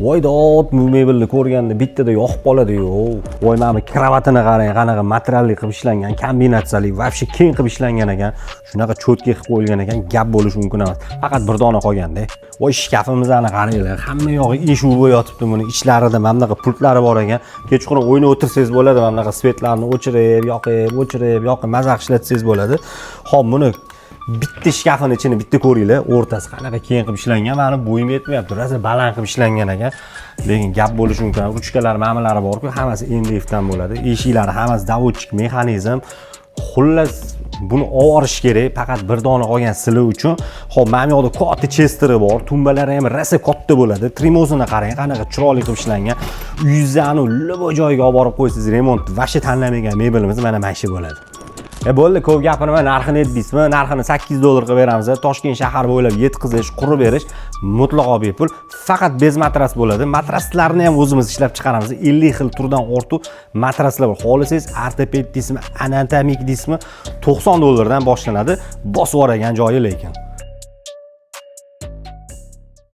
Voy dod, bu mebelni ko'rganda bittada yoqib qoladi-yu. Voy, mana bu kravatini qarang, qanaqa materialli qilib ishlangan, kombinatsiyali, вообще keng qilib ishlangan ekan. Shunaqa чётко qilib qo'yilgan ekan, gap bo'lishi mumkin emas. Faqat bir dona qolganda. Voy, shkafimizni qaranglar, hamma yog'i eshik bo'lib yotibdi buni. Ichlarida mana bunaqa pultlari bor ekan. Kechqurun o'ynab o'tirsangiz bo'ladi, mana bunaqa свет larni o'chirib, yoqib, o'chirib, yoqib, maza qilib ishlatsangiz bo'ladi. Xo'p, buni bitta shkafini ichini bitta ko'ringlar, o'rtasi qanaqa keng qilib ishlangan, mani bo'yim yetmayapti, rosa baland qilib ishlangan ekan. Lekin gap bo'lishi mumkin. Ruchkalar, mamalari bor-ku, hammasi MDF dan bo'ladi. Eshiklari hammasi заводчик mexanizm. Xullas, buni olib kerak, faqat bir dona qolgan sizlar uchun. Xo'p, mana bu yoqda katta chesteri bor, tumbalari ham rosa katta bo'ladi. Trimozini qarang, qanaqa chiroyli qilib ishlangan. Uyingizni любой joyiga olib borib qo'ysangiz, remont вообще tanlamagan mebelimiz mana shu bo'ladi. E bo'ldi, ko'p gapirma, narxini aytmaysizmi? Narxini 8 dollar qilib beramiz. Toshkent shahar bo'ylab yetkazish, qurib berish mutlaqo bepul. Faqat без matras bo'ladi. Matraslarni ham o'zimiz ishlab chiqaramiz. 50 xil turdan ortiq matraslar bor. Xohlasangiz ortoped deysizmi, anatomik deysizmi, 90 dollardan boshlanadi. Bosib yuboradigan joyi lekin.